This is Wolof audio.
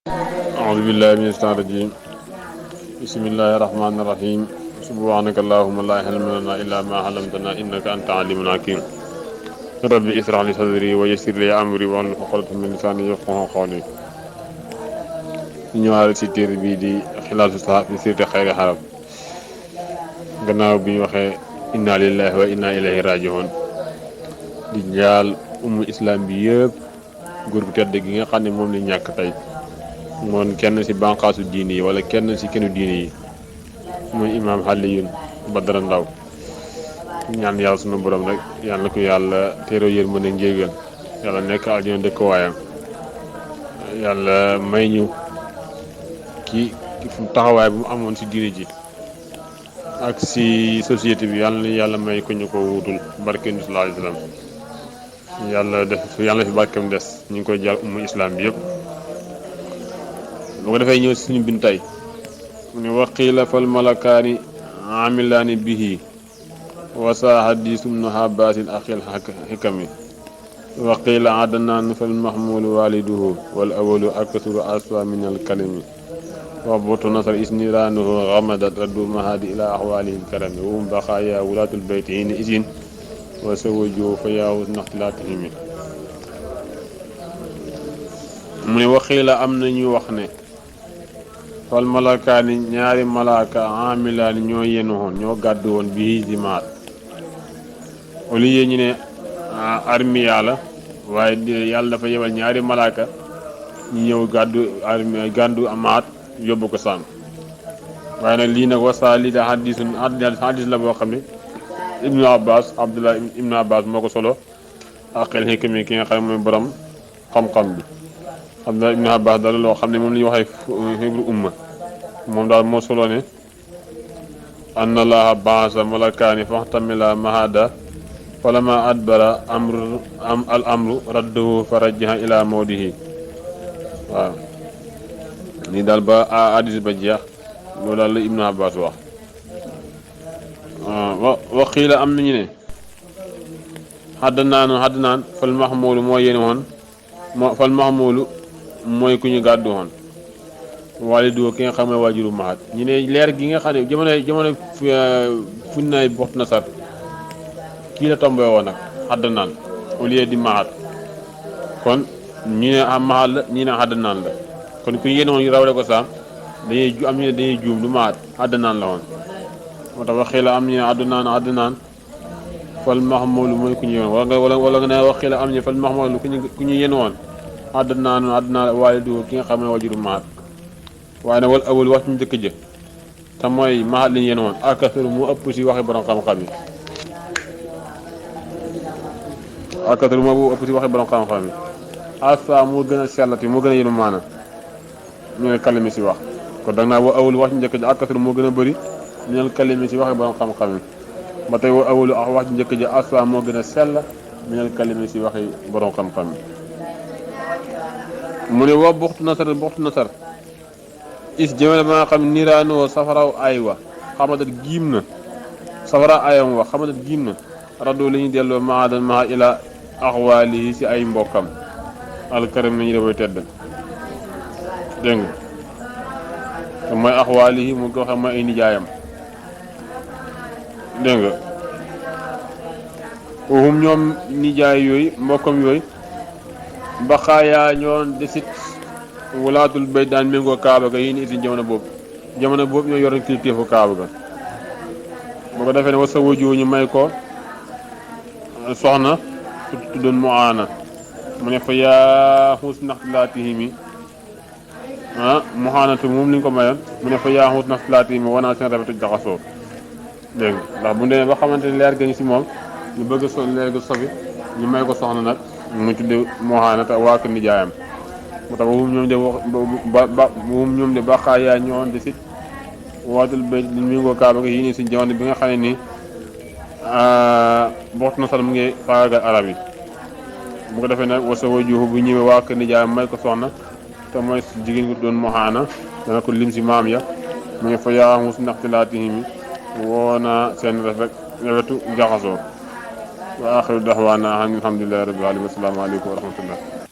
أعوذ بالله من الشيطان الرجيم. بسم الله الرحمن الرحيم. سبحانك اللهم لا علم لنا إلا ما علمتنا إنك أنت عليم حكيم. ربي اشرح لي صدري ويسر لي أمري واحلل عقدة من لساني يفقهوا قولي. ñëwaale ci téere bii di xilaasu saxaab fi siirati xayri xarab gannaaw bi ñu waxee inna lillahi wa inna ilayhi rajiun di jaal ummu islam bi yëpp góor gu tedd gi nga xam ne moom la ñàkk tey moom kenn ci banqaasu diini yi wala kenn ci kennu diini yi muy imaam Aliyun Badara Ndaw ñaan yàlla sunu borom rek yàlla na ko yàlla teeroo yërmande njéegal yàlla nekk aljana dëkkuwaayam yàlla may ñu ki taxawaay bu mu amoon ci diine ji ak ci société bi yàlla may ko ñu ko wuutul barke bi sallallahu alayhi wasallam yàlla fi barkeem des ñu ngi koy jàll ummu islam bi yëpp. bu ko defee ñëw ci suñu bind tey mu ne waqiila fal malakaani amilaani bihi wasa hadisu ibnu Abbaasin axil xikami waqiila adnaan fal mahmulu waliduhu wal awalu aksaru aswa min al kalimi wa botu nasar isniraanuhu xamadat raddu mahadi ila axwaalihi karami wa hum baqaaya wulaatul bayti hina isin wa sawaju fa yaawu naxtilaatihimi mu ne waqiila am na ñu wax ne fal malakaani ñaari malaaka amilaani ñoo yenu woon ñoo gàddu woon bii di maat au lieu ñu ne armiya la waaye yàlla dafa yebal ñaari malaaka ñu ñëw gàddu maat yóbbu ko sànq waaye nag lii nag wasaa lii da xadis la boo xam ne Abdullah ibnu Abbas moo ko solo ak xel xikmi ki nga xam ne mooy borom xam-xam bi Abdullah ibnu Abbas daal loo xam ne moom la ñuy waxee xibru umma moom daal moo solo ne anna allaha baasa malakaani faxtamila mahada falama adbara al amru radduhu fa rajjaha ila mawdihi waaw nii daal ba hadis ba jeex loolu daal la ibnu Abbas wax wa xiila am nañu ne xaddnaan fal mahmulu moo yéene woon fal mahmulu mooy ku ñu gàddu woon walidu ki nga xam ne waajuru maat ñu ne leer gi nga xam ne jamono fuñ nay boxt na sar kii la tombé woon nag xaddnaan au lieu di maat kon ñu ne maat la ñu ne xaddnaan la kon ku ñu yéene woon rawale ko saam am ñu ne dañuy juum du maat xaddnaan la woon moo tax waxee la am ñu ne àddunaan fal mahmulu mooy ku ñu yéen wala nga ne waxee la am ñu fal mahmulu ku ñu yéen woon àddunaan waalidu ki nga xam ne wajuru maat waaye nag wal awal wax ñu njëkk jë te mooy maat li ñu yéen woon akasaru mu ëpp si waxi borom xam-xam yi asa moo gën a sellati moo gën a yéenu maana ñu ne kalimi si wax kon da nga naa wa awal wax ñu njëkk jë akasaru moo gën a bëri minal kalimi si waxi borom xam-xam yi ba tey wa awalu ak wax ji njëkk ji aswa moo gën a sell minal kalimi si waxi borom xam-xam yi mu ne wa buxtu nasar is jëmale ba nga xam niraanoo safaraw ay wa xamadat giim na safara ayam wa xamadat giim na raddo la ñuy delloo maadan maa ila axwaalihi si ay mbokkam alkaram nañu dafay tedd dégg nga te mooy axwaalihi mu ko waxee mooy ay nijaayam dégg nga waxum ñoom nijaay yooyu mbokkam yooyu baxaayaa ñoon desit walaatul bay daan méngoo kaaba ga yi ni isin jamono boobu ñoo yoroon kilifteefu kaaba ga boo ko defee ne wa sa wajoo ñu may ko soxna su tuddoon mu aana mu ne fa yaa xuus naxtilaatihimi mu aanatu moom li ñu ko mayoon mu ne fa yaa xuus naxtilaatihimi wanaa seen rafetu jaxasoo dégg nga ndax bu ñu demee ba xamante ne leer ga ñu si moom ñu bëgg a leer ga sofi ñu may ko soxna nag mu tudde mohaana te waa ko nijaayam moo tax moom ñoom de baqaa yaa ñëwoon de sit waatul bay li mu ngoo kaaba gi yi nii si jamono bi nga xam ne nii boxtu na sal mu ngi faagagal arab yi bu ko defee nag wasa wajuhu bu ñëwee waa ko nijaayam may ko soxna te mooy jigéen gu doon mohaana dana ko lim si maam ya mu ngi fa yaaxamu si naxtilaatihimi woona seen rafetu jaxasoo wa axiru daxwaana alhamdulillahi rabbil alamin assalaamu aleykum wa rahmatullah